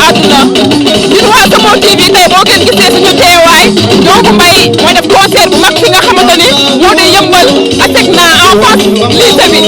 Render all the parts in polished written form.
àdduna ñun waa Samo TV tey boo ngeen gisee suñu teewaay Ndiogu Mbaye mooy def concert bu mag fi nga xamante ni moo di yëmbal ASECNA en face lycée bi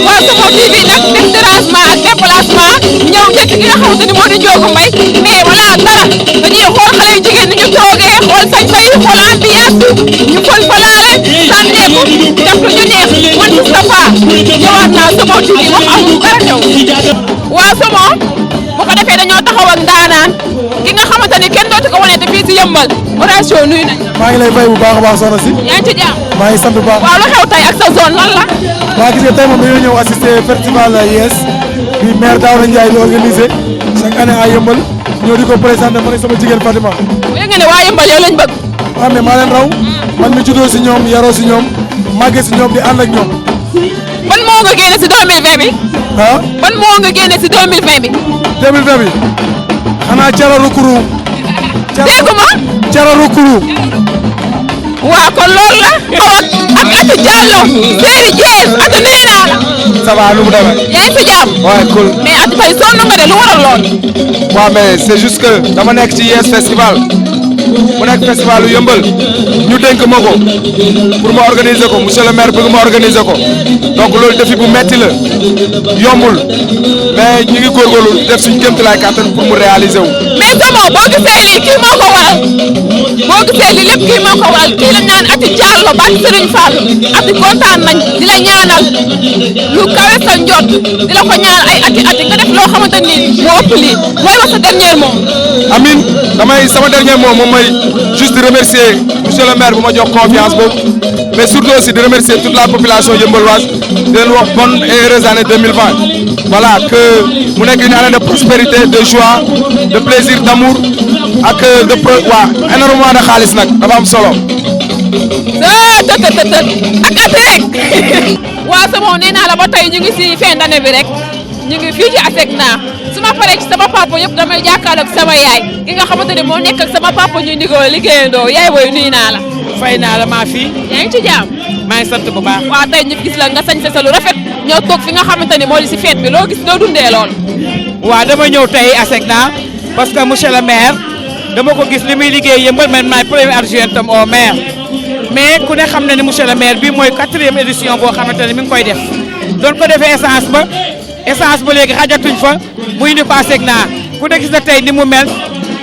waa Samo TV nag def dérangement ak déplacement ñëw njëkk ki nga xamante ni moo di Ndiogu Mbaye mais voilà dara dañuy xool xale yu jigéen ni ñu toogee xool sañ fay xool ambiance bi ñu fël falaale sànneeku def lu ñu neex man Moustapha ñëwaat naa Samo TV wax amul dara ñëw waa Samo bu ko defee dañoo taxaw ak ndaanaan ki nga xamante ni kenn dootu ko wane te fii si yëmbal Horatio nuyu nañ la. maa ngi lay fay bu baax a baax soxna si. yaa ngi ci jàmm. maa ngi sant bu baax. waaw lu xew tey ak sa zone lan la. waa gis nga tey moom dañoo ñëw assister festival Yes bi maire Daouda Ndiaye di organisé chaque année à yëmbal ñoo di ko présenté man ak sama jigéen Fatima. bu nga ne waa yëmbal yow lañ bëgg. waaw mais maa leen raw man mi juddoo si ñoom yaroo si ñoom màggee si ñoom di ànd ak ñoom. ban moo nga génne si 2020 bi. ah ban moo nga génne si 2020 bi. 2020 bi xanaa Thiara Rukuru. dégguma. Thiara Rukuru. waaw kon loolu la. ak Ati Diallo. Séeri Dieng Ati nee naa la. ça va nu mu demee. yaa ngi si jàmm. waaw cool. mais Ati tey sonn nga de lu waral lool. waaw mais c'est juste que dama nekk ci Yes festival mu nekk festival yu yëmbal ñu dénk ma ko pour ma organiser ko monsieur le maire bëgg ma organiser ko donc loolu défi bu metti la yombul mais ñu ngi góorgóorlu def suñu kéemtalaay kàttan pour mu réaliser wu. mais Samo boo gisee lii kii moo ko waral boo gisee lii lépp kii moo ko waral kii la ñaan Ati Diallo ba Serigne Fallou Ati kontaan nañ di la ñaanal lu kawe sa njot di la ko ñaan ay ati nga def loo xamante ni moo ëpp lii mooy wax sa dernier mot. Amin damay sama dernier mot moom mooy juste de remercier monsieur le maire bu ma jox confiance boobu mais surtout aussi de remercier toute la population yëmbaloise di leen wax bonne et heureuse année 2020 voilà que mu nekk une année de prospérité de joie de plaisir d'amour ak de énormément de xaalis nag dafa am solo. ak ati rek waa Samo nee naa la ba tey ñu ngi si fin d'année bi rek ñu ngi fii ci ASECNA su ma paree ci sama papa yëpp damay jàkkaarloog sama yaay ki nga xamante ne moo nekk ak sama papa ñuy liggéeyandoo yaay booy nuyu naa la. fay naa la maa fi. yaa ngi ci jàmm. maa ngi sant bu baax. waaw tey ñu gis la nga sañ sa lu rafet ñoo toog fi nga xamante ne moo di si fête bi loo gis loo dundee lool. waaw dama ñëw tey ASECNA parce que monsieur le maire dama ko gis li muy liggéey yëmbal man maay premier adjoint au maire mais ku ne xam na ni monsieur le maire bi mooy 4e édition boo xamante ne mi ngi koy def doon ko defee essence ba léegi xajatuñ fa muy indi ko ASECNA ku ne gis na tey ni mu mel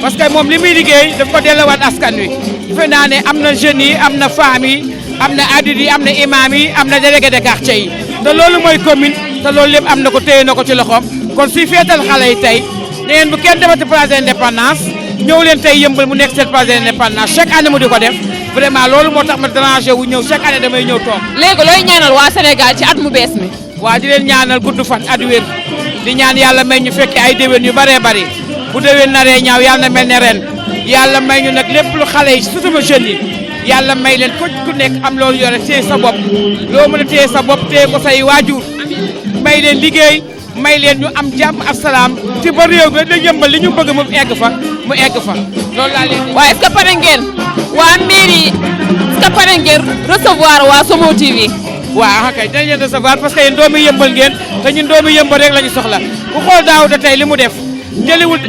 parce que moom li muy liggéey daf ko delluwaat askan wi defe naa ne am na jeunes yi am na femmes yi am na adultes yi am na imam yi am na délégué de quartier yi te loolu mooy commune te loolu lépp am na ko téye na ko ci loxoom kon suy feetal xale yi tey neen bu kenn demati place de l'indépendance ñëw leen tey yëmbal mu nekk seen place de l'indépendance chaque année mu di ko def vraiment loolu moo tax ma dérangé wu ñëw chaque année damay ñëw toog. léegi looy ñaanal waa Sénégal ci at mu bees mi. waa di leen ñaanal gudd fan at wér di ñaan yàlla may ñu fekkee ay déwén yu bëree bëri bu déwén naree ñaaw yàlla na mel ne ren yàlla may ñu nag lépp lu xale yi surtout ma jeunes yi yàlla may leen ko ku nekk am loolu yore téye sa bopp loo mën a téye sa bopp téye ko say waajur may leen liggéey may leen ñu am jàmm ak salaam ci ba réew mi dañ yëmbal li ñu bëgg mu egg fa loolu laa leen di. waaw est-ce que pare ngeen waa mairie est-ce que pare ngeen recevoir waa Samo TV. waaw kay dinañ leen recevoir parce que yéen doomi yëmbal ngeen te ñun doomi yëmbal rek la ñu soxla ku xool daaw da tey li mu def jëliwul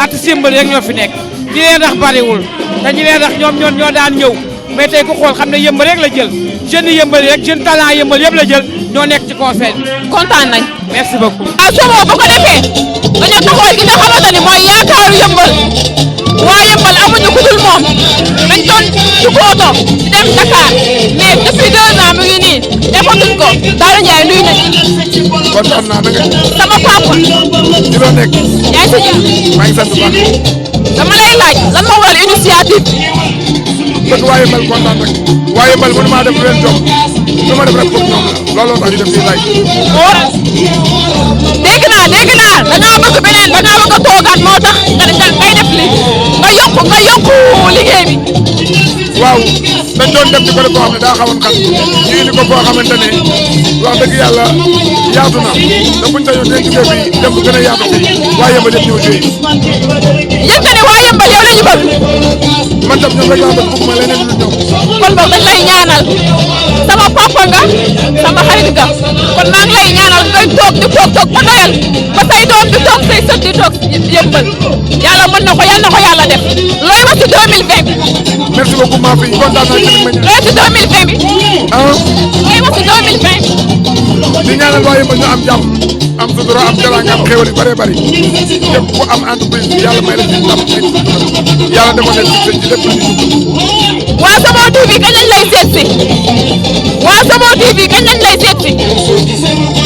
artiste yëmbal rek ñoo fi nekk ñi leen rax bariwul te ñi leen rax ñoom ñoo daan ñëw mais tey ku xool xam ne yëmbal rek la jël jeunes yëmbal rek jeune talent yëmbal yëpp la jël ñoo nekk ci concert bi. kontaan nañ. merci beaucoup. Samo bu ko defee dañoo taxawal ki nga xamante ni mooy yaakaaru yëmbal waa yëmbal amuñu ku dul moom dañ doon jukkooto di dem Dakar mais depuis 2 ans mu ngi nii defatuñ ko Daouda Ndiaye nuyu nañ. kontaan naa nga. sama papa. ci loo nekk. yaa ngi si jàmm. maa ngi sant bu baax. dama lay laaj lan moo waral initiative. bëgg waa yëmbal kontaan rek waa yëmbal mënu maa def lu leen jox lu ma def rek pour ñoom la looloo tax ñu def fii laaj. dégg naa da ngaa bëgg beneen da ngaa bëgg a toogaat moo tax ngay def li nga yokku liggéey bi. waaw dañ doon def ci côté boo xam ne daa xawoon xat ñu indi ko foo xamante ne wax dëgg yàlla yaatu na te buñ sañoon dañ jógee fii dem gën a yaatu fii waa yëmbal yëpp ñëw jógee. yëg nga ne waa yëmbal yow la ñu bëgg. man tam ñoom rek laa bëgg bëgguma leneen lu ñoom. kon boog dañ lay ñaanal sama papa nga sama xarit nga kon maa ngi lay ñaanal ngay toog di toog ba doyal ba say doom di toog say sët di toog yëmbal yàlla mën na ko yàlla na ko yàlla def looy wax ci 2020 bi. merci beaucoup maa fi kontaan naa ci ma ñaan. looy ci 2020 bi. looy wax ci 2020. di ñaanal waa Yeumbeul ñu am jàmm am sutura am teraanga am xéwal yu bëree bëri képp ku am entreprise bi yàlla may la ci ndam yàlla defal leen ci lépp lu ñu waa Samo TV kañ lañ lay seet si waa Samo TV kañ lañ lay seet si.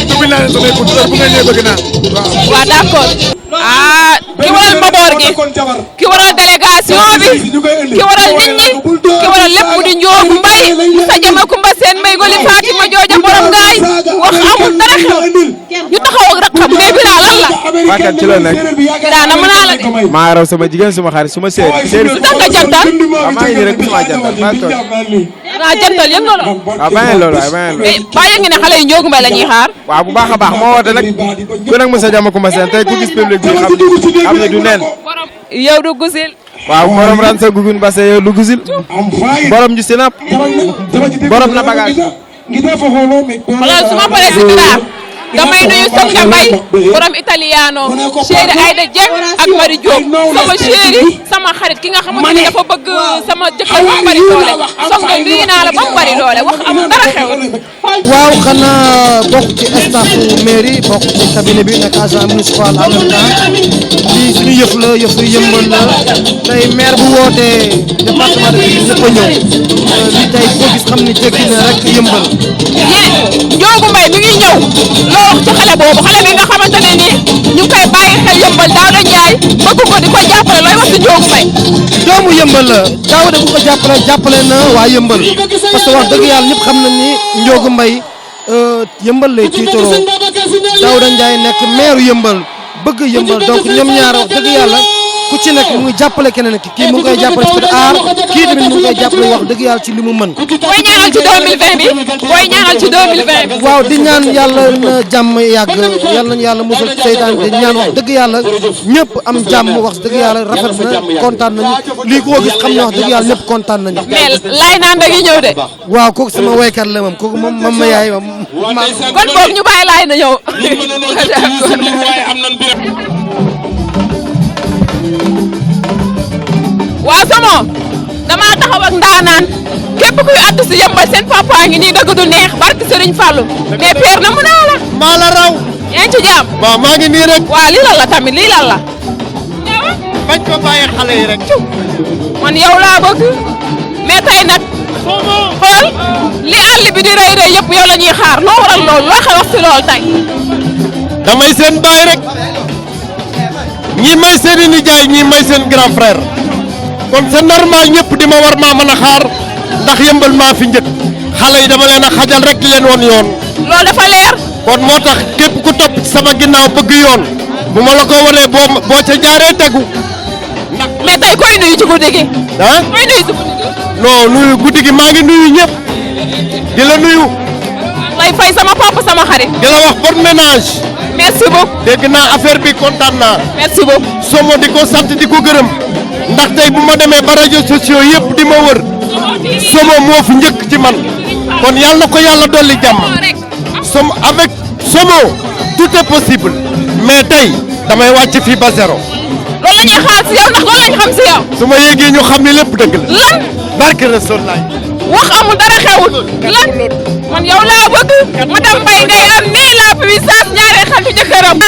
dugg naa leen samay buntu heure bu ngeen ñëwee bëgg naa waaw. waaw d'accord ki waral mbaboor gi ki waral délégation bi ki waral nit ñi ki waral lépp mu di Njoogu Mbay sa jama kumba seen may goli Fatima jooja borom ngaay wax amul dara xew ñu taxaw ak rakam mais bi daa lan la. Fatou ci la nekk. daa na mën naa la de. maa raw sama jigéen suma xarit suma séeri. lu tax nga jantal. waaw maa ngi nii rek maa jantal maa toog. naa jantal yëg nga lool. waaw bàyyi loolu waaye bàyyi loolu. mais baa yëg nga ne xale yi Njoogu Mbay la ñuy xaar. waaw bu baax a baax moo woote nag ku nag Moussa Diama Kumba Seen tey ku gis public bi xam ne du neen. yow du gusil. waaw borom ran sa gugun base yow du gusil. borom ju sinap. borom na bagage. xoolal su ma paree si dara damay nuyu Soxna Mbay borom italiano chéri Aïda Dieng ak Marie Diop sama chéri sama xarit ki nga xamante ni dafa bëgg sama jëkkër ba mu bari doole Soxna nuyu naa la ba mu bari doole wax amul dara xew. waaw xanaa bokk ci staff mairie bokk ci cabinet bi nekk agent municipal en même temps lii suñu yëf la yëfu Yeumbeul la tey maire bu wootee département de Pikine ñëpp a ñëw lii tey boo gis xam ne jéggi na rek Yeumbeul. Njoogu Mbay mi ngi ñëw loo wax ci xale boobu xale bi nga xamante ne nii ñu ngi koy bàyyi xel Yeumbeul Daouda Ndiaye bëgg ko di ko jàppale looy wax ci Njoogu Mbay. doomu Yeumbeul la Daouda bu ko jàppale na waa Yeumbeul parce que wax dëgg yàlla ñëpp xam nañ ni Njoogu Mbay Yeumbeul lay tiitaroo Daouda Ndiaye nekk maire Yeumbeul bëgg Yeumbeul donc ñoom ñaar wax dëgg yàlla ku ci nekk mu ngi jàppale keneen ki kii mu ngi koy jàppale ci côté aar kii tamit mu ngi koy jàppale wax dëgg yàlla ci li mu mën. booy ñaanal ci 2020 bi booy ñaanal ci 2020 bi. waaw di ñaan yàlla na jàmm yàgg yàlla nañu yàlla musal seytaan di ñaan wax dëgg yàlla ñëpp am jàmm wax dëgg yàlla rafet na kontaan nañu lii koo gis xam ne wax dëgg yàlla ñëpp kontaan nañu. mais laay naan da ngay ñëw de. waaw kooku sama waykat la moom kooku moom ma yaay moom. kon boog ñu bàyyi laay na ñëw. waa Samo damaa taxaw ak ndaanaan képp kuy addu si Yeumbeul seen papa ngi nii dëgg du neex barke Serigne Fallou mais père na mu naa la. maa la raw. yaa ngi ci jàmm. waaw maa ngi nii rek. waaw lii lan la tamit lii lan la. bañ ko bàyyi xale yi rek. man yow laa bëgg mais tey nag xool li àll bi di rëy rëy yëpp yow la ñuy xaar loo waral loolu loo xam wax si loolu tey. damay seen baay rek ñii may seen i nijaay ñii may seen grand frère kon c'est normal ñëpp di ma war maa mën a xaar ndax Yeumbeul maa fi njëkk xale yi dama leen a xajal rek di leen woon yoon. loolu dafa leer. kon moo tax képp ku topp sama ginnaaw bëgg yoon bu ma la ko wanee boo ca jaaree tegu. mais tey koy nuyu ci guddi gi. ah koy nuyu ci guddi gi. non nuyu guddi gi maa ngi nuyu ñëpp di la nuyu. lay fay sama papa sama xarit. di la wax bon ménage. merci beaucoup. dégg naa affaire bi kontaan naa. merci beaucoup. Somo di ko sant di ko gërëm ndax tey bu ma demee ba rajo sociaux yëpp di ma wër Somo moo fi njëkk ci man kon yàlla na ko yàlla dolli jàmm avec Somo tout est possible mais tey damay wàcc fii ba zéro. loolu la ñuy xaar si yow ndax loolu la ñu xam si yow. su ma yéegee ñu xam ne lépp dëgg la. lan. barke Rasul laay. wax amul dara xewul. lan man yow laa bëgg. madame Mbaye ngay am nii la puissance ñaari xaritu jëkkëram.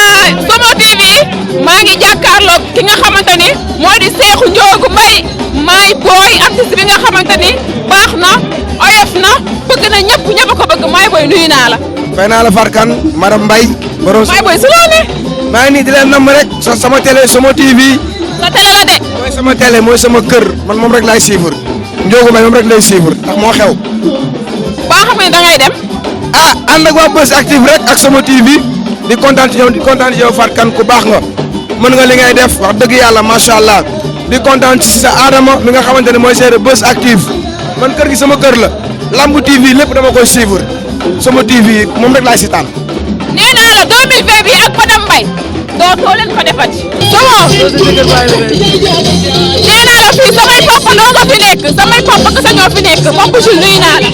Samo TV maa ngi jàkkaarloog ki nga xamante ni moo di Seexu Njoogu Mbay maay booy artiste bi nga xamante ni baax na oyof na bëgg na ñëpp ko bëgg maay booy nuyu naa la. fay naa la Farkan madame Mbaye. borom maay booy su loo ne. maa ngi nii di leen namm rek sama télé Samo TV. sa télé la de. mooy sama télé mooy sama kër man moom rek laay suivre Njoogu Mbay moom rek lay suivre ndax moo xew. baa xam ne da ngay dem. ah ànd ak waa Buzz Active rek ak Samo TV di kontaan ci yow di kontaan ci yow Farkan ku baax nga mën nga li ngay def wax dëgg yàlla macha allah di kontaan ci sa Adama mi nga xamante ne mooy gérer Buzz Active man kër gi sama kër la Lambu TV lépp dama koy suivre Samo TV moom rek laay sitaan. nee naa la 2020 bi ak madame Mbaye dootoo leen ko defati. Samo nee naa la fii samay papa doo nga fi nekk samay papa kese ñoo fi nekk papa Jules nuyu naa la.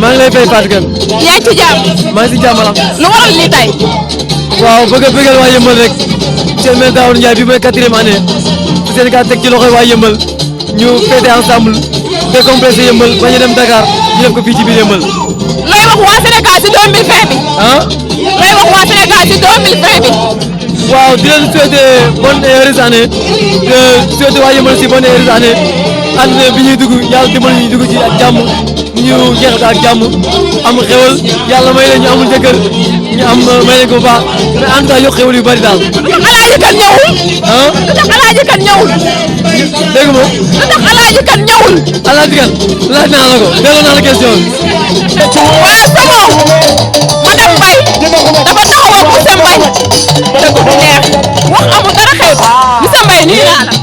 maa ngi lay fay Fatou Kane. yaa ngi ci jàmm. maa ngi si jàmm la. lu waral ni tey. waaw bëgg a bëggal waa Yeumbeul rek seen maire Daouda Ndiaye bi mooy 4e année Sénégal teg ci loxoy waa Yeumbeul ñu fêter ensemble décompresser Yeumbeul ba ñu dem Dakar ñu def ko fii ci biir Yeumbeul. looy wax waa Sénégal si 2020 bi. ah. looy wax waa Sénégal si 2020 bi. waaw di leen souhaiter bonne et heureuse année de souhaiter waa Yeumbeul si bonne et heureuse année année bi ñuy dugg yàlla dimbali ñu dugg ci ak jàmm ñu jeexal ko ak jàmm am xewal yàlla may leen ñu amul jëkkër ñu am may leen ko bu baax mais en tout cas yokk xewal yu bari daal. lu tax alaaji kan ñëwul. ah. lu tax alaaji kan ñëwul. dégg nga. lu tax alaaji kan ñëwul. alaaji kan laaj naa la ko delloo naa la question bi. waa Samo madame Mbaye dafa taxawal monsieur Mbaye dëgg bu neex wax amul dara xew monsieur Mbaye nuyu naa la.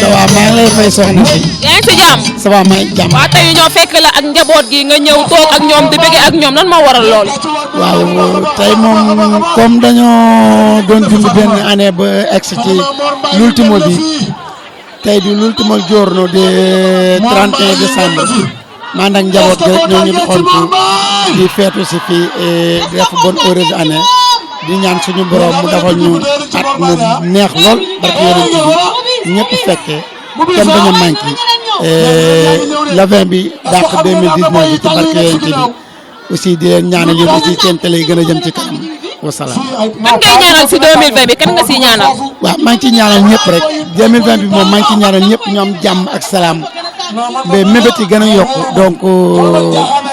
ça va maa ngi lay fay soxna si. yaa ngi si jàmm. ça va maa ngi jàmm. waaw tey ñoo fekk la ak njaboot gi nga ñëw toog ak ñoom di bëgg ak ñoom lan moo waral loolu. waaw tey moom comme dañoo doon dund benn année ba egsi ci l'ultimo bi tey di l'ultimo giorno de 31 décembre man ak njaboot gi rek ñoo ñu doxoon fi di feetu si fii di def bonne heureuse année di ñaan suñu borom mu defal ñu at mu neex lool barke yonent bi ñëpp fekkee kenn bañ a manqué le 20 bi dàq 2019 bi ci barke yonent bi aussi di leen ñaanal yéen aussi seen télé yi gën a jëm ci kanam wasalaam. kan ngay ñaanal si 2020 bi kan nga siy ñaanal. waaw maa ngi ciy ñaanal ñëpp rek 2020 bi moom maa ngi ciy ñaanal ñëpp ñu am jàmm ak salaam mais mébét yi gën a yokk donc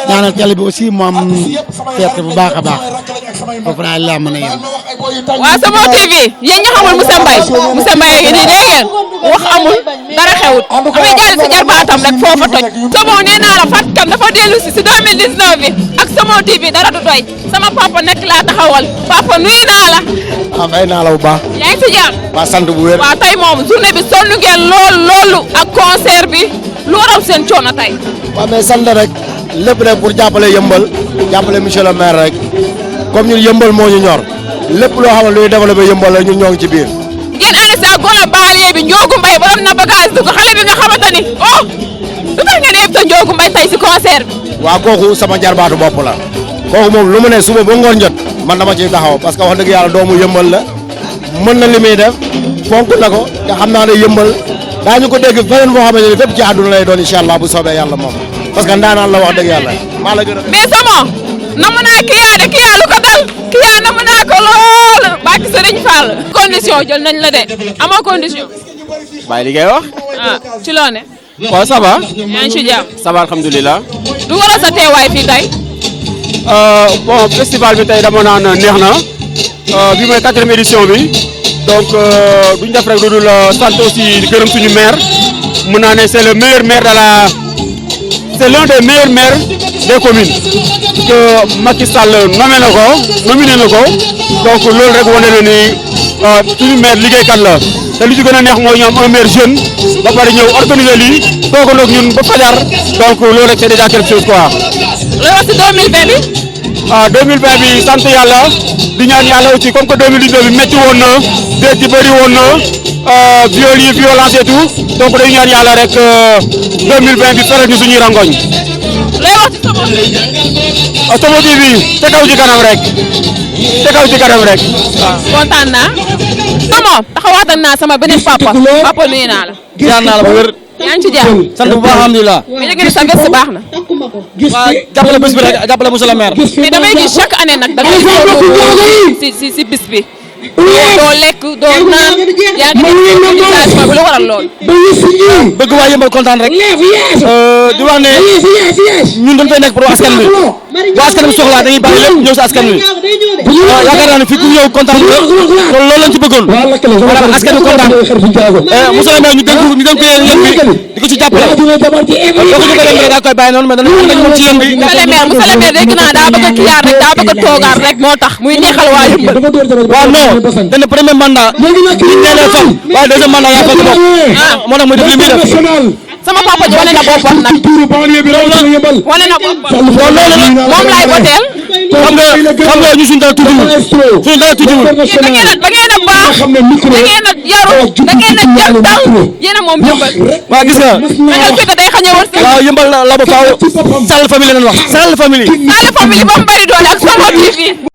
ñaanal télé bi aussi mu am fierté bu baax a baax foofu naa laa mën a yem. waaw Samo TV yéen ñi xamul monsieur Mbaye ngi nii dégg ngeen wax amul dara xewut damay jàll si jarbaatam rek foofa toj Samo nee naa la Fatou Kane dafa dellu si 2019 bi ak Samo TV dara du doy sama papa nekk laa taxawal papa nuyu naa la. ah fay naa la bu baax. yaa ngi si jàmm. waa sant bu wér. waaw tey moom journée bi sonn ngeen loolu ak concert bi lu waral seen coono tey. waaw mais sant rek lépp rek pour jàppale Yeumbeul jàppale monsieur le maire rek comme ñun Yeumbeul moo ñu ñor lépp loo xam ne luy développé Yeumbeul la ñun ñoo ngi ci biir. ngeen ànd si ak golo banlieue bi Ndiogou Mbaye borom na bagage dugg xale bi nga xamante ni oh lu tax ngeen invité Ndiogou Mbaye tey si concert bi. waaw kooku sama jarbaatu bopp la kooku moom lu mu ne suba ba ngoon jot man dama ciy taxaw parce que wax dëgg yàlla doomu Yeumbeul la mën na li muy def fonk na ko te xam naa ne Yeumbeul daañu ko dégg feneen foo xamante ni fépp ci àdduna lay doon incha allah bu soobee yàlla moom parce que ndaanaan la wax dëgg yàlla maa la gën a. mais Samo namu naa Kya lu ko dal Kya namu naa ko lool bàkki Serigne Fall. condition jël nañ la de amoo condition. bàyyi li ngay wax. ah ci loo ne. waaw ça va. yaa ngi ci jàmm. ça va alhamdulilah. lu waral sa teewaay fii tey. bon festival bi tey dama naan neex na bi mooy 4e édition bi donc duñ def rek lu dul sant aussi gërëm suñu maire mun naa ne c'est le meilleur maire de la c'est l'un des meilleurs maires des communes que Macky Sall nominé na ko donc loolu rek wane na ni suñu maire liggéeykat la te li ci gën a neex mooy ñu am un maire jeune ba pare ñëw organiser lii toogandoo ak ñun ba fajar donc loolu rek c'est déjà quelque chose quoi. looy wax si 2020 bi. 2020 bi sant yàlla di ñaan yàlla aussi comme que 2019 bi métti woon na déet yi bëri woon na violence et tout donc dañu ñaan yàlla rek 2020 bi feral ñu suñuy rangoñ. looy wax si Samo TV. Samo TV ca kaw ci kanam rek waaw. kontaan naa. Samo taxawaatal naa sama beneen papa nuyu naa la. jaar naa la ba wér. yaa ngi ci jàmm. sant bu baax alhamdulilah. mais yëg sa veste baax na. waaw jàppale bés bi rek jàppale monsieur le maire. mais damay gis chaque année nag da ngay góorgóorlu si bis bi. doo lekk doo naan yaa ngi def organisation bi lu waral lool. bëgg waa Yeumbeul kontaan rek di wax ne ñun dañ fay nekk pour askan wi bu askan wi soxlaa dañuy bàyyi lépp ñëw si askan wi yaakaar naa ne fii ku ñëw kontaan nga kon loolu lañ ci bëggoon maanaam askan wi kontaan monsieur le maire ñu dénk ko yéen bi di ko ci jàppale boo ko jógee dem rek daa koy bàyyi noonu mais dañu ànd ak moom ci yéen bi. monsieur le maire dégg naa daa bëgg a kiyaat rek daa bëgg a toogaat rek moo tax muy neexal waa Yeumbeul. waaw non dañ ne premier mandat ñu nee na fam waaye deuxième mandat yaa fekk bopp moo tax muy def li muy def. sama papa ji wane na boppam nag wane na boppam moom laay boteel. xam nga ñu suñu dara tuutiwul da ngeen a baax da ngeen a yaru da ngeen a jël dal yéen a moom yëmbal. waaw gis nga. ragal fii day xañ a woon. waaw yëmbal la ba faaw Sall famille la wax Sall famille. Sall famille ba mu bëri doole ak Somo TV.